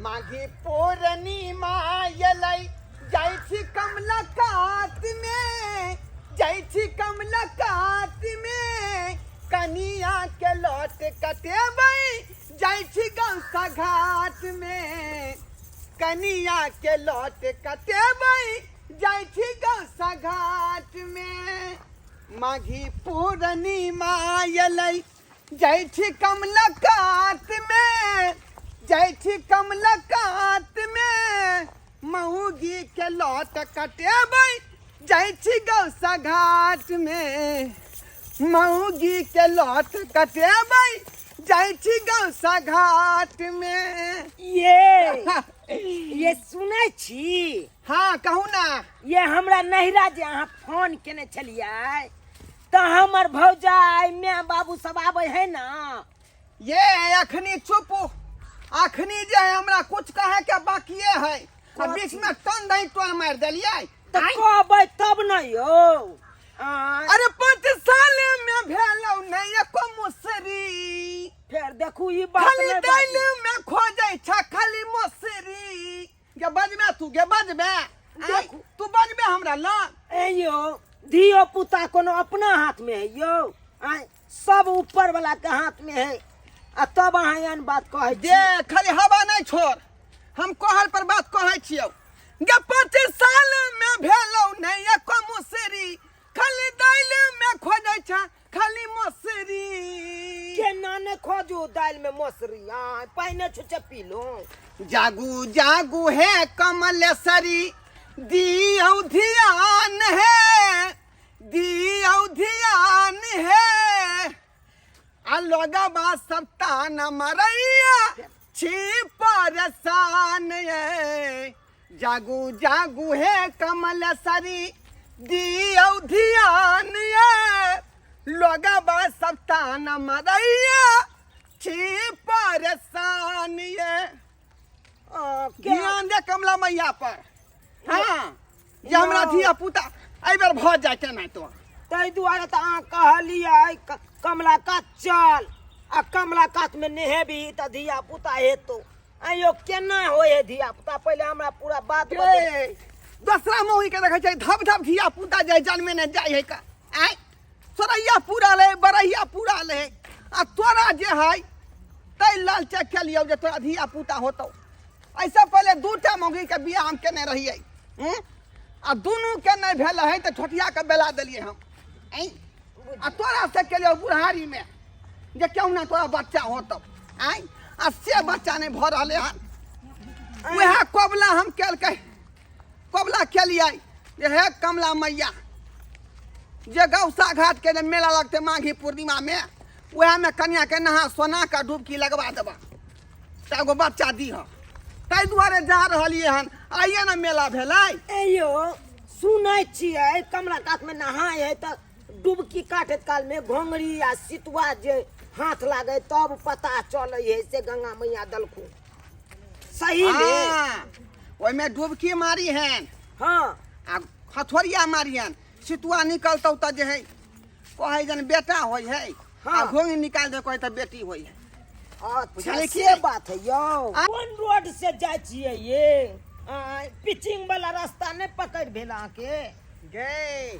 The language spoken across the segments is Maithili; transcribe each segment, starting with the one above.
माघी पूर्णिमा एलै, जाइ छी कमला कात मे, जाइ छी कमला कात मे, कनिया के लौट कटेबै, जाइ छी गौसा घाट मे, कनिया के लौट कटेबै, जाइ छी गौसा घाट मे। माघी पूर्णिमा एलै, जाइ छी कमला कात मे, जाइ छी कमला कात मे, मऊगी के लौट कटेबै, जाइ छी गौसा घाट मे, मऊगी के लौट कटेबै, जाइ छी गौसा घाट मे। ये सुनै छी? हाँ, कहू ना। ये हमरा नैहरा जे अहाँ फोन केने छलियै तऽ हमर भौजाई माय बाबू सब आबै है ना? ये अखनी चुप, अखनी जे है हमरा कुछ कहे के बाकिए है, आ बीच में टन दही टोन मार देलियै। तऽ कहबै तब न यौ। आँय। अरे 5 साल में भेलौ नहीं एको मुसरी। फेर देखू ई बात खाली नहि दालि बाजू। में खोजै छ खाली मुसरी। गे बजबे तू, गे बजबे। आँय, देखू। तू बजबे हमरा लग। ए यौ, धियो पुता कोनो अपना हाथ में है यौ? आँय, सब ऊपर वाला के हाथ में है, आ तब अहाँ एहन बात कहै छी। दे खाली हवा नहीं छोड़, हम कहल पर बात कहै छियौ। गे 5 साल में भेलौ नहीं एको मुसरी, खाली दालि में खोजै छ खाली मसरी। केना ने खोजू दालि में मसरी? आँय, पानि छुचे पीलू। जागू जागू हे कमलेश्वरी, दियौ ध्यान हे, दियौ ध्यान हे, आ लोगबा सब ताना मरैया छी परेशान ये। जागू जागू हे कमलेश्वरी, दियौ ध्यान ये, लोगबा सब ताना मरैया छी परेशान ये। ध्यान दे कमला मैया पर। हाँ, जे हमरा धिया पुता एहि बेर भऽ जाय केना तो। ताहि दुआरे तऽ अहाँ कहलियै कमला कात चल, आ कमला कात में नहेबी तऽ धिया पुता हेतौ। आइयो केना होइ है धिया पुता? पहिले हमरा पूरा बात बता। दोसरा मौगी के देखै छै धप धप धिया पुता जे जन्मे ने जाइ है का। आँय, सोरैया पूरा ले, बरैया पूरा ले, आ तोरा जे है तै लालच केलियौ जे तोरा धिया पुता होतौ। ऐसे पहिले दूटा मौगी के बियाह हम केने रहियै, आ दुनू के नहि भेल है तऽ छोटिया के बेला देलियै हम। आँय, आ तोरा से केलियौ बुढ़ारी में जे केहुना तोरा बच्चा होतौ। आँय, आ से बच्चा नहि भऽ रहलै हन। वएह कबला हम केलकै, कबला केलियै जे हे कमला मैया, जे गौसा घाट के जे मेला लगतै माघी पूर्णिमा में, वएह में कनिया के नहा सोना के डुबकी लगवा देबा तऽ एगो बच्चा दीह। ताहि दुआरे जा रहलियै हन, आइए ने मेला भेलै। ए यौ, सुनै छियै कमला कात में नहाय है तऽ डुबकी काटैत काल में घोंघरी आ सितुआ जे हाथ लागे तब पता चलै है से गंगा मैया दलखू सही में। हाँ, ओहिमे डुबकी मारी हन। हाँ। आ हथोरिया मारी हन, सितुआ निकलतौ तऽ जे है कहै जन बेटा होइ है। हाँ। आ घोंघी निकाल दे कहै तऽ बेटी होइ है। अच्छा, बुझलियै की से नहि? बात है यौ। कोन रोड से जाइ छियै ये? पिचिंग वाला रास्ता नहि पकड़ भेल अहाँके? गे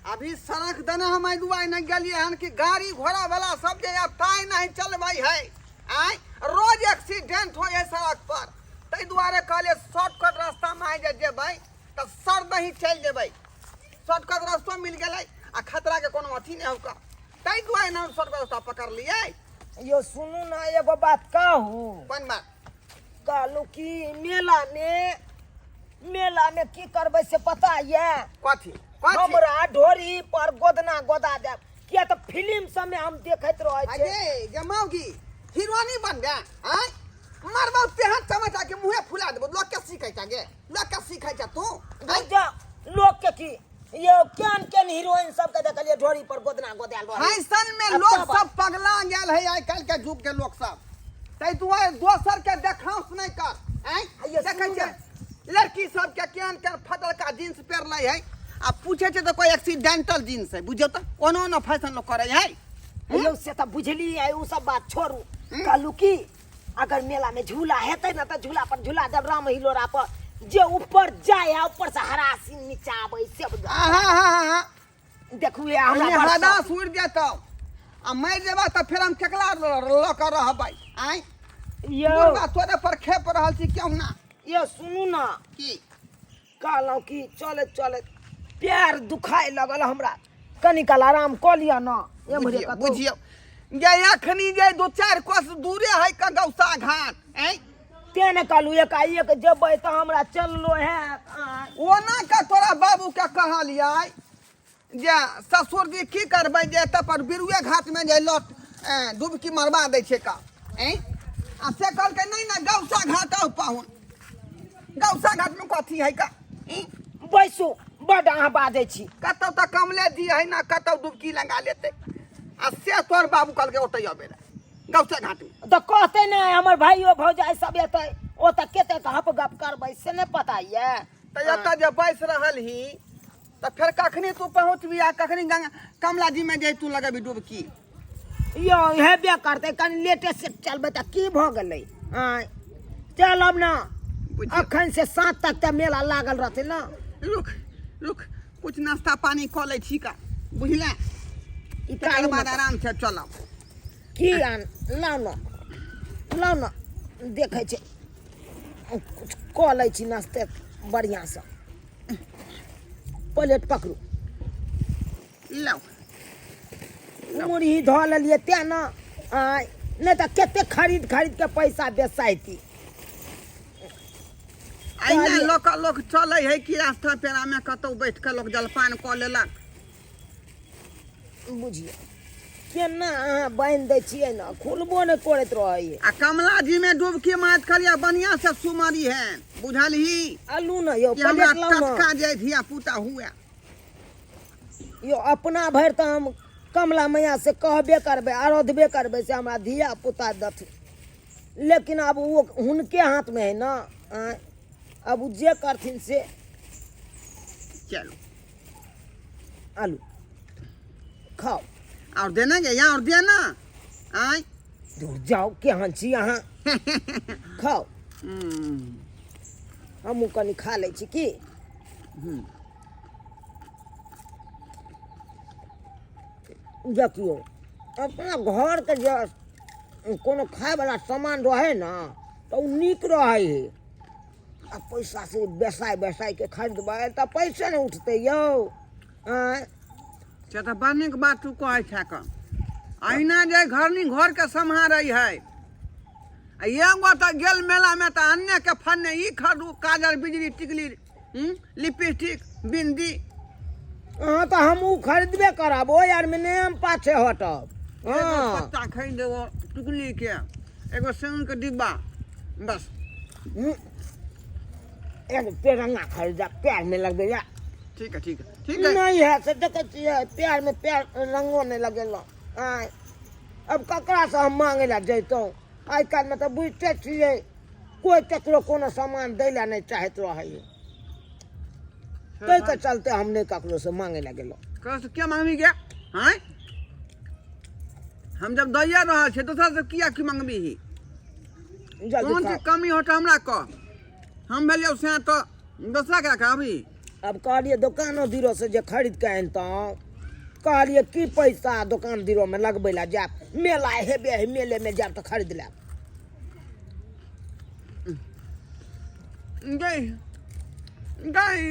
अभी सड़क दने हम एहि दुआरे नहि गेलियै हन कि गाड़ी घोड़ा वाला सब जे आब ताहि नहीं चलबै है। आँय, रोज एक्सीडेंट होइ है सड़क पर, ताहि दुआरे कहलियै शॉर्टकट रास्तामे आइ जे जेबै तऽ सर दही चलि जेबै। शॉर्टकट रास्तो मिल गेलै आ खतराके कोनो अथी नहि होगा, ताहि दुआरे ने हम शॉर्टकट रास्ता पकड़लियै। यौ सुनू ने, एगो बात कहू। कोन बात? कहलहुँ कि मेला में की करबै से पता यऽ? कथी? कथी? हमरा ढोरी पर गोदना गोदा देब, किया तऽ फिल्म सब में हम देखैत रहै छी। अरे जमाउगी हीरोनी बन गया। आँय, मरबौ तेहन चमचा के मुँहे फुला देबौ। लोक के सीखै छ गे, लोक के सीखै छ तू? आँय? जा, लोक के की यो केहन केहन हीरोइन सब के देखलियै ढोरी पर गोदना गोदायल रहै। फैशन में अब लोग तब सब पगला गेल है आइ काल्हि के युग के लोग सब, ताहि दुआरे दोसर के देखाउस नहि कर। आँय, आइयो देखै सुनू छियै ने। लड़की सब के केहन केहन फटलका जींस पहिरलै है, आ पूछै छै तऽ कोइ एक्सीडेंटल जींस है। बुझियौ तऽ कोनो ने फैशन लोग करै है। यौ से तऽ बुझलियै, ओ सब बात छोड़ू। कहलू की अगर मेला में झूला हेतै ने तऽ झूला पर झूला देब राम हिलोरा पर जे ऊपर जाय आ ऊपर से हरासी नीचा आबै से आहा हा हा देखू ये हमरा हमरा बड़ हदा शौक। सुर जेतौ आ मरि जेबा तऽ फेर हम केकरा लऽ कऽ रहबै आँय यौ बुढ़बा तोरे पर खेप रहल छी क्यों ना यौ सुनू ना की कहलहुँ कि चलैत चलैत पैर दुखाय लगल हमरा कनी काल आराम कऽ लिअ ने एम्हरे बुझियौ कतौ बुझियौ जे अखनी जे दू चारि कोस दूरे है का गौसा घाट ऐं तें ने कहलहुँ एकाएक जेबै तऽ हमरा चललो हैत आँय। ओना का तोरा बाबू के कहलियै जे ससुर जी की करबै जे एतऽ पर बिरुए घाट में जे लट डुबकी मरवा दै छै का ऐं आ से कहलकै नहि ने गौसा घाट आउ पाहुन गौसा घाट में कथी है का ऐं? बैसू बड्ड अहाँ बाजै छी कतौ तऽ कमले जी है ना कतौ डुबकी लगा लेतै आ से तोहर बाबू कहलकै ओतै अबै लए गौसा घाट में तऽ कहतै नहि हमर भाइयो भौजाइ सब एतै ओतऽ कते हप गप करबै से नहि पता यऽ तऽ एतऽ जे बैस रहल ही तऽ फेर कखनी तू पहुँचबी आ कखनी गंगा कमला जी में जे तू लगेबी डुबकी यौ हेबे करतै कनि लेटे से चलबै तऽ की भऽ गेलै आँय चलब ने बुझियौ। अखन से साँझ तक तऽ मेला लागल रहतै ने रुक रुक कुछ नाश्ता पानी कऽ लै छी का बुझले ई तकर कानू बाद मत। आराम से चलब की आन लाउ ने लाउ ने देखै छै कुछ कऽ लै छी नाश्ते बढ़िआँसँ प्लेट पकड़ू लाउ मुरही धऽ लेलियै तेँ ने आँय नहि तऽ कतेक खरीद खरीद के पैसा बेसाइती अहिना लोक लोक चलै है कि रास्ता पेड़ा में कतौ बैठ के लोक जलपान कऽ लेलक बुझियौ केना अहाँ बान्हि दै छियै ने खुलबो नहि करैत रहैए आ कमला जी में डुबकी मारैत खाली बढ़िया से सुमरी है बुझलही आलू ने यौ कि हमरा प्लेट लाउ ने टटका जे धिया पुता हुए यौ अपना भरि तऽ हम कमला मैया से कहबे करबै आराधबे करबै से हमरा धिया पुता देथिन लेकिन आब ओ हुनके हाथमे है ने आँय आब ओ जे करथिन से चलू आलू खाओ और देना गे यहाँ और देना आय दूर जाओ केहन छी अहाँ खाओ हमहूँ कनि खा लै छी की देखियौ अपना घरके जे कोनो खायवला सामान रहै ने तऽ ओ नीक रहै हइ आ पैसा से बेसाय बेसाय के खरीदबै तऽ पैसे ने उठतै यौ आँय से तऽ बड़ नीक बात तू कहै छह कऽ अहिना जे घरनी घरके सम्हारै है आ एगो तऽ गेल मेलामे तऽ अन्ने के फन्ने ई खरीदू काजर बिजली टिकली लिपस्टिक बिंदी अहाँ तऽ हमहूँ खरीदबे करब ओहि आरमे नहि हम पाछे हटब एगो हँ पत्ता खरीद एगो टुकली के एगो सेवन के डिब्बा बस एगो पेरंगा खरीदब पैर में लगबैया ठीक है ठीक है ठीक है नहीं है से देखै छियै पैर में पैर रंगो नहीं लगेलहुँ आँय अब ककरासँ हम मांगै लए जैतहुँ आइ काल्हिमे तऽ बुझिते छियै कोइ ककरो कोनो सामान दै लए नहि चाहैत रहैए ताहिके चलते हम नहि ककरोसँ मांगै लए गेलहुँ ककरो से क्या मांगबी गे आँय हम जब दैये रहल छियै दोसर से किया की मंगबी ही जल्दी कोन चीज कमी हो तऽ हमरा कह हम भेलियौ से तऽ दोसरा के कहबी अब कहलियै दोकानो दीरो से जे खरीद के अनितहुँ कहलियै की पैसा दोकान दीरोमे लगबै लए जायब मेला हेबे है मेलेमे जायब तऽ खरीद लेब गई गई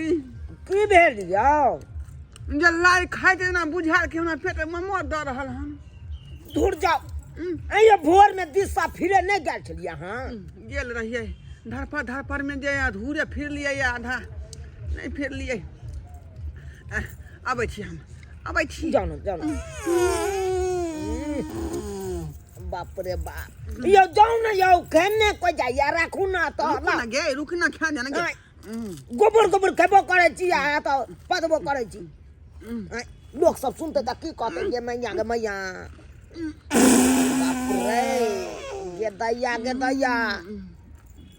की भेल यौ जे लाइ खाइत जेना बुझायल कि हमरा पेट मे ममोर दऽ रहल हन दूर जाउ अइयो भोर में दिशा फिरे नहीं गेल छलियै अहाँ गेल रहियै धरफड़ धरफड़ में जे अधूरे फिरलियै आधा नहि फिरलियै अबै छी हम अबै छी जाउ ने जाउ ने बाप रे बाप यौ जाउ ने यौ केने कोइ जाइया राखू ना तऽ रुक ना गे रुक ना खा जाना गे आँय, गोबर गोबर खेबो करै छी आ तऽ पदबो करै छी आँय, लोक सब सुनतै तऽ की कहतै गे मैया गे मैया बाप रे गे दैया गे दैया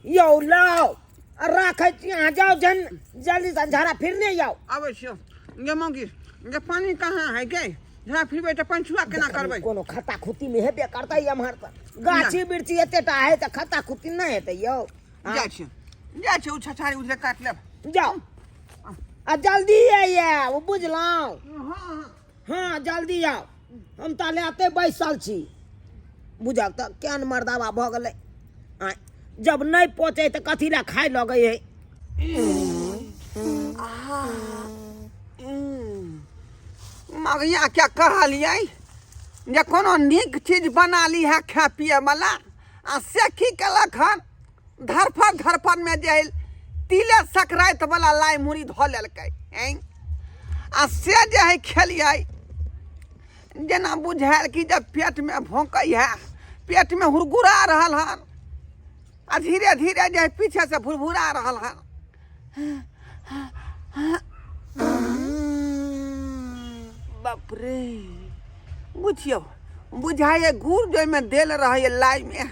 यौ लाउ आ राखै छी अहाँ जाउ जन जल्दी से झाड़ा फिरने जाउ आबै छियौ गे मौगी गे पानी कहाँ है गे झाड़ा फिरबै तऽ पंचुआ केना करबै? कोनो खत्ता खुत्ती में हेबे करतै एम्हर तऽ गाछी बिरछी एतेटा है तऽ खत्ता खुत्ती नहि हेतै यौ। जाइ छी, जाइ छी, ओ छछारी उधरे काटि लेब। जाउ आ जल्दी आइए, ओ बुझलहुँ? हँ। हँ, जल्दी आउ, हम ताले एते बैसल छी। बुझल तऽ केहन मर्दाबा भऽ गेलै। आँय, जब नहि पचै तऽ कथी लए खाय लगै है? मगिया के कहलियै जे कोनो नीक चीज बना ली है खाय पिए वाला, आ से की केलक हन? धरफड़ धरफड़मे जे है तिले सकराइत वाला लाइ मुड़ी धऽ लेलकै। ऐं, आ से जे है खेलियै, जेना बुझायल कि जब पेटमे भोंकै है, पेटमे हुरगुरा रहल हन, आ धीरे धीरे जे है पीछे से भुरभुरा रहल हन। बाप रे, बुझियौ, बुझाइए गुड़ जाहिमे देल रहैए लाइमे,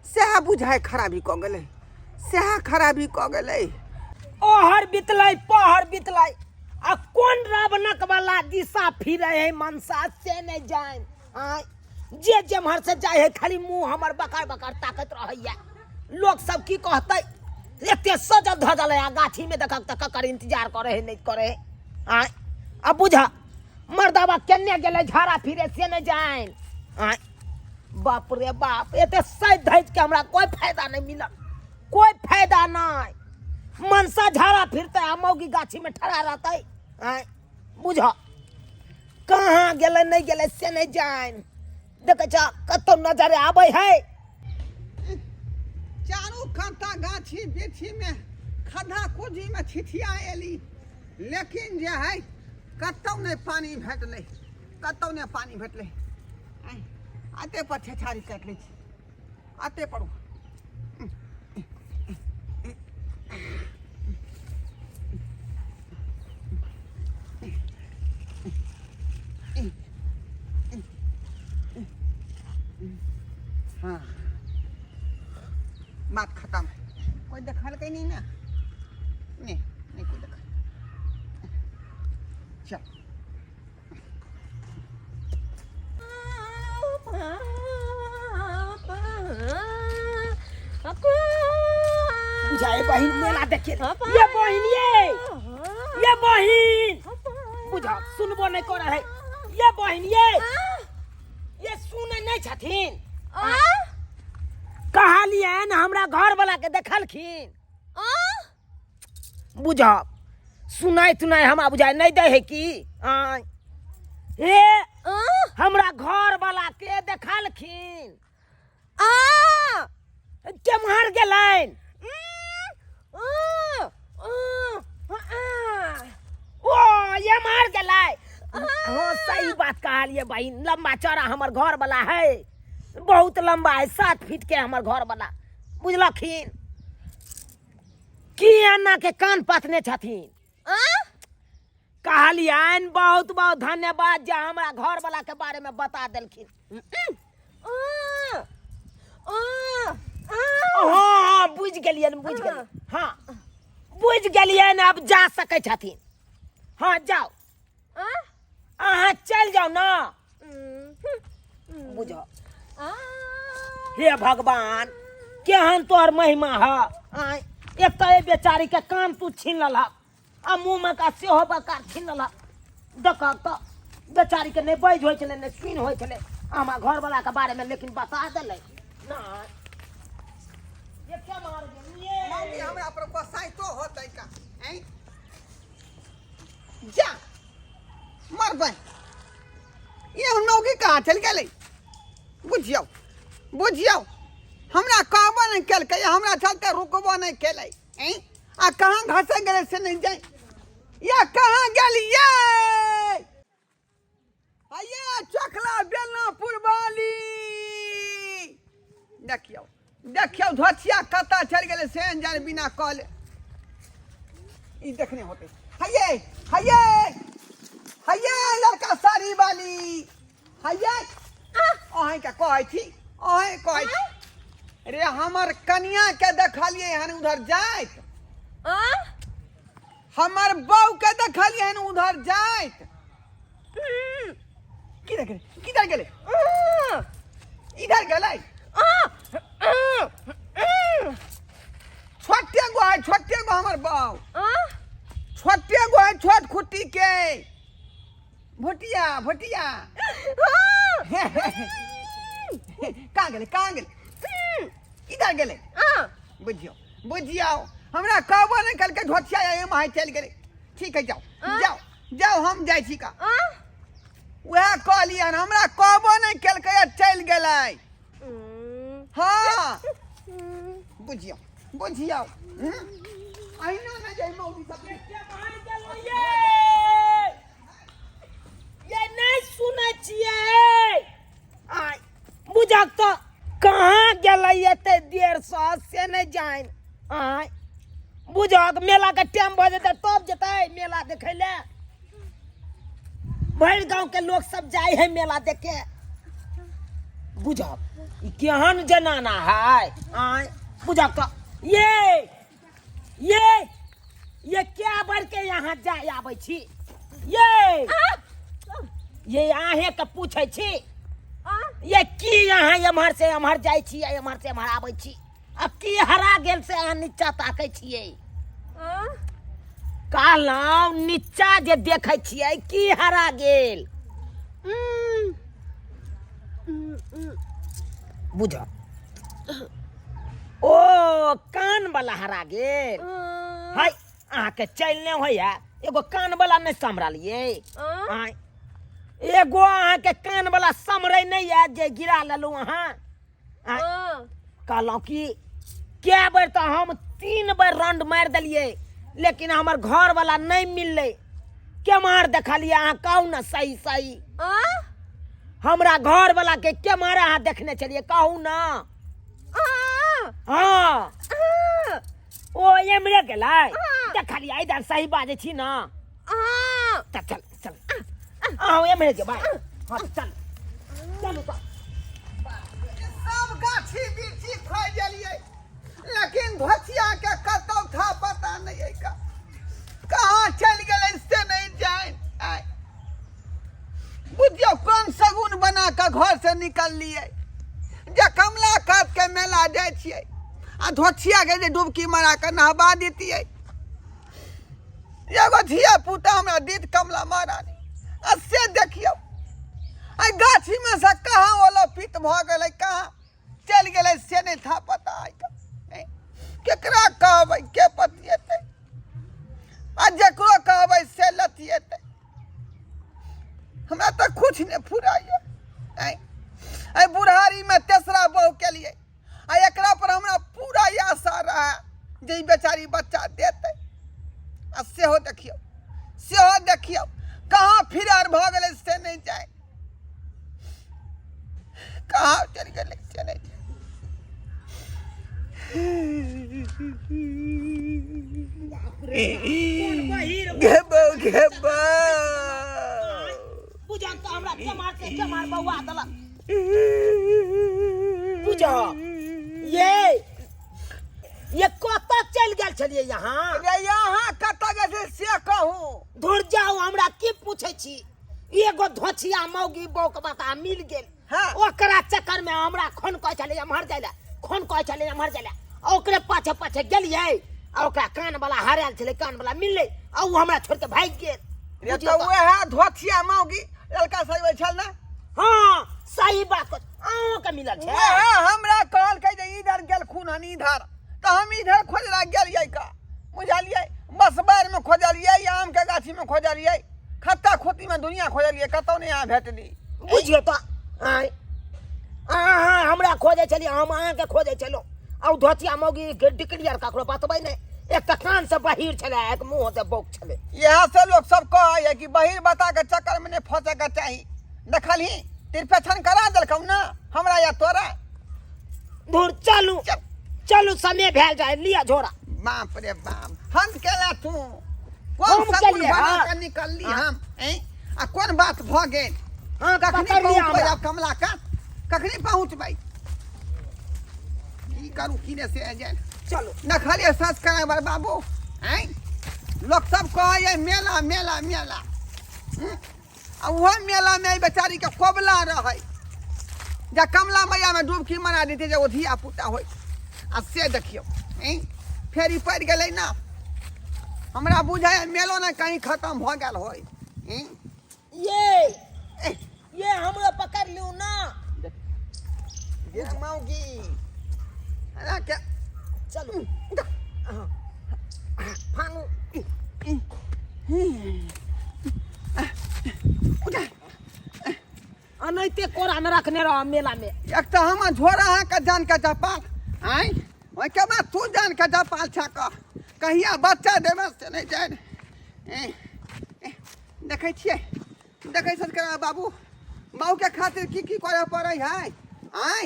सएह बुझाइ खराबी कऽ गेलै, सएह खराबी कऽ गेलै। ओहर बितलै, पहर बितलै, आ कोन रावणक वाला दिशा फिरै है मनसा से नहि जानि। आँय, जे जेम्हर से जाइ है खाली मुँह हमर बकर बकर ताकैत रहैया। लोक सब की कहतै? एते सजल धजल है आ गाछी में देखक तऽ ककर इंतजार करे है, नहि करे है। आँय, आ बुझा मर्दाबा केने गेलै झाड़ा फिरे से नहि जानि। आँय, बाप रे बाप, एते सजि धजि के हमरा कोई फायदा नहि मिलल, कोई फायदा नहि। मनसा झाड़ा फिरतै आ मौगी गाछी में ठड़ा रहतै। आँय, बुझ कहाँ गेलै नहि गेलै से नहि जानि। देखै छ कतौ नजर आबै है? चारू कांटा गाछी बिरछी में खद्धा कुजी में छिछिया एली, लेकिन जे है कतौ नहि पानी भेटलै, कतौ नहि पानी भेटलै। आँय, अते पर छेछारी काटि लै छी, अते पर। हाँ, बात खत्म है। कोई देखलकै नहीं ना? नहीं नहीं, कोई देखल। चल। बुझाए बहिन मेला देखे। ये बहिन, ये बहिन, बुझा सुनबो नहीं करे है। ये बहिन, ये सुने नहीं छथिन। कहलियन हमरा घर वाला के देखलखिन? बुझा सुनाई तुनाई हमरा बुझाए नहीं दे है की? आय हे, हमरा घर वाला के देखलखिन? केम्हर गेलनि? ओ एम्हर गेलै। हाँ, सही बात कहलिए बहिन। लंबा चौड़ा हमर घर वाला है, बहुत लंबा है, 7 फीट के हमर घर वाला। बुझलखिन की अन्ना के कान पथने छथिन? कहलियनि बहुत बहुत धन्यवाद जे हमरा घर वाला के बारे में बता देलखिन। हाँ, बुझि गेलियनि, बुझि गेलियनि। हाँ, बुझि गेलियनि, आब जा सकै छथिन। हाँ, जाउ, अहाँ चलि जाउ ना। बुझ, हे भगवान, केहन तोहर महिमा ह। आँय, एक तऽ एहि बेचारी के कान तू छीन लेलहक आ मुँह में का सेहो बकार छीन लेलहक। देखक तऽ बेचारी के नहि बाजि होइ छलै, नहि सुनि होइ छलै, हमरा घरवला के बारे में लेकिन बता देलै। नहि, ये क्या मार गेलियै? मौगी हमरा पर गोसाइतो होतै का? ऐं, जा मरबै। ये मौगी कहाँ चलि गेलै? बुझियौ, बुझियौ, हमरा कहबो नहि केलकै, हमरा चलते रुकबो नहि केलै। ऐं, आ कहाँ घसै गेलै से नहि जाय। या कहाँ गेलियै? आइए चकला बेलनापुर वाली, देखियौ, देखियौ, धोछिया कतऽ चलि गेलै से जान बिना कहले। ई देखने होते। हइये, हइये, हइये, लड़का साड़ी वाली, हइये, अहीं के कहै छी, अहीं कहै छी रे। हमर कनिया के देखलियै हन उधर जाइत? हमर बहू के देखलियै हन उधर जाइत? किधर गेलै किधर गेलै इधर गेलै छोटे गो है छोटे गो हमर बाउ छोटे गो है छोट खुट्टी के भुटिया भुटिया कहाँ गेलै कहाँ गेलै इधर गेलै बुझियौ बुझियौ हमरा कहबो नहि केलकै धोतिया एहिमे हाथ चलि गेलै ठीक है जाओ जाओ जाओ हम जाइ छी का वएह कहलियन हमरा कहबो नहि केलकै आ चलि गेलै हँ बुझियौ बुझियौ हम्म? अहिना नहि जाइ मौगी सब ये नहि सुनै छियै आय बुझक तऽ कहाँ गेलै एते देरसँ से नहि जानि आय बुझक मेलाके टाइम भऽ जेतै तब जेतै मेला देखै लए भरि गाँवके लोक सब जाइ है मेला देखे बुझक ई केहन जनाना है आय बुझक तऽ ये ये ये क्या बढ़ के यहाँ जाय आबै छी ये ये अहें के पूछै छी ये की यहाँ एम्हर से एम्हर जाइ छी आ एम्हर से एम्हर आबै छी आ की हरा गेल से अहाँ नीचा ताकै छियै कहलहुँ नीचा जे देखै छियै की हरा गेल बुझ ओ कान वाला हरा गेल हाय अहाँके चलि नहि होइए एगो कान वाला नहि सम्हरलियै आँय एगो अहाँके कान वाला सम्हरै नहि यऽ जे गिरा लेलहुँ अहाँ आँय, कहलहुँ कि कए बेर तऽ हम 3 बेर राउंड मारि देलियै लेकिन हमर घरवला नहि मिललै केम्हर देखलियै अहाँ कहू ने सही सही हमरा घरवला के केम्हर अहाँ देखने छलियै कहू ने हँ ओ एम्हरे गेलै देखलियै इधर सही बाजै छी ने चल चल चल अहाँ एम्हरे जेबै हँ चल चलू तऽ सब गाछी बिरछी खोइ गेलियै लेकिन धोतिया के कतौ था पता नहीं है का कहाँ चलि गेलै से नहीं जान आय बुझियौ कोन सगुन बना कऽ घर से निकललियै जे कमला कात के मेला जाइ छियै आ धोतिया के जे डुबकी मारा कऽ नहबा दितियै एगो धिया पुता हमरा दीद कमला महारानी आ से देखियौ आ गाछीमे से कहाँ ओला पित भऽ गेलै कहाँ चलि गेलै से नहि था पता आइ केकरा कहबै के पतिएतै आ जकरो कहबै से लतिएतै हमरा तऽ कुछ नहि फुराइए एहि बुढ़ारीमे तेसरा बहु केलियै आ एकरा पर हमरा पूरा ई आशा रहए जे ई बेचारी बच्चा देतै आ सेहो देखियौ सेहो देखियौ कहाँ फिरार भऽ गेलै से नहि जाय कहाँ चलि गेलै से नहि जाय घेबो घेबो बुझल तऽ हमरा चमार से चमार बौआ देलक बुझल ये ये कतऽ चलि गेल छलियै यहाँ रे यहाँ कतऽ गेल छी से कहू धुर जाउ हमरा की पूछै छी एगो धोछिया मौगी बौक बता मिल गेल हाँ। ओकरा चक्कर में हमरा खन कहै छलै एम्हर जाइ लए खन कहै छलै एम्हर जाइ लए आ ओकरे पाछे पाछे गेलियै आ ओकरा कान वाला हरायल छलै कान वाला मिललै आ ओ हमरा छोड़ि के भागि गेल रे बुझियौ तऽ तऽ। वएह धोथिया मौगी लड़का सजबै छल ने हाँ सही बात कह अहूँके मिलल छै वएह हमरा कहलकै जे इधर गेलखुन हन इधर तऽ हम इधर खोजला गेलियै का बुझलियै बसबारमे खोजलियै आमके गाछीमे खोजलियै खत्ता खोतीमे दुनिया खोजलियै कतहु नहि अहाँ भेटली बुझियौ तऽ आँय अहाँ हमरा खोजै छलियै हम अहाँके खोजै छलहुँ आ ओ धोतिया मौगी डिकरी आर ककरो बतबै नहि एक तऽ कानसँ बहिर छलै एक मुँहसँ बौक छलै इएह से लोक सब कहैए कि बहिर बता के चक्कर में नहीं फंसे के चाही देखलही तिरपेछन करा देलकौ ने हमरा या तोरा दूर चलू चल। चलू समय भेल जाय लिअ झोरा बाप रे बाप हम केला तू कोन हम सगुन केलियै, बना हाँ। के निकलली हम ऐं? आ कोन बात भऽ गेल हाँ कखनी पकड़ लिअ पहुँचबै हमरा आब कमला का कखनी पहुँचबै की करू की ने से जाय चलू नखलिए सब्सक्राइबर बाबू आँय लोक सब कहैए मेला मेला मेला हम्म? आ ओहो मेलामे एहि बेचारीके कोबला रहै जे कमला मैयामे डुबकी मना देतै जे ओ धिया पुता होइ। आ से देखियौ, फेर ई पड़ि गेलै ने, हमरा बुझाइ मेलो ने कहीं खतम भऽ गेल होइ। ये ये हमरो पकड़ लिउ ना। ये मौगी अरे के चलू फांगू। अनैते कोरा में रखने रह मेला में। एक तो हम झोरा है के जान के चपाल आय, ओहिके बाद तू जान के चपाल छा कह कहिया बच्चा देबे से नहीं जान। देखै छियै, देखै सरकार बाबू बाबू के खातिर की की करे पड़ै है आय,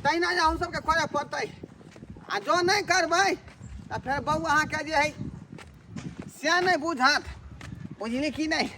तहिना जे हम सबके करे पड़तै। आ जो नहीं करबै तऽ फेर बहू अहाँके जे है से नहीं बुझत, बुझली कि नहीं?